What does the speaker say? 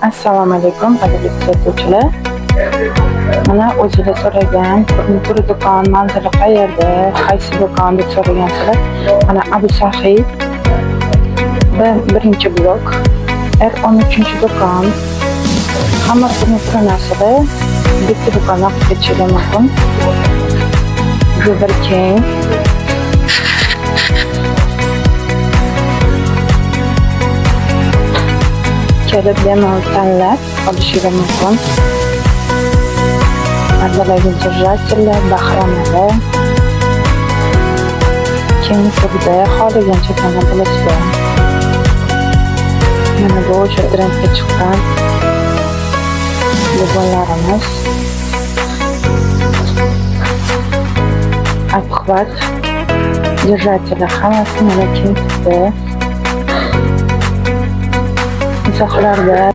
Assalomu alaykum, qadrli kuzatuvchilar. Mana o'zinglar so'ragan furnitura do'kon manzili qayerda, qaysi do'kon deb so'ragansizlar. Mana Abu Saxiy birinchi blok, R13 do'kon. Hamma furnitura narsalar bitta do'kondan qilib ketishingiz mumkin. Juda keng. Kelib bemalol tanlab olishingiz mumkin. Pardalarga держатель lar, bahramalar keng turda xohlagancha tanlab olasizlar. Mana bu o'sha trendga chiqqan do'konlarimiz. Обхват, держатель hammasi mana keng turda. Izohlarda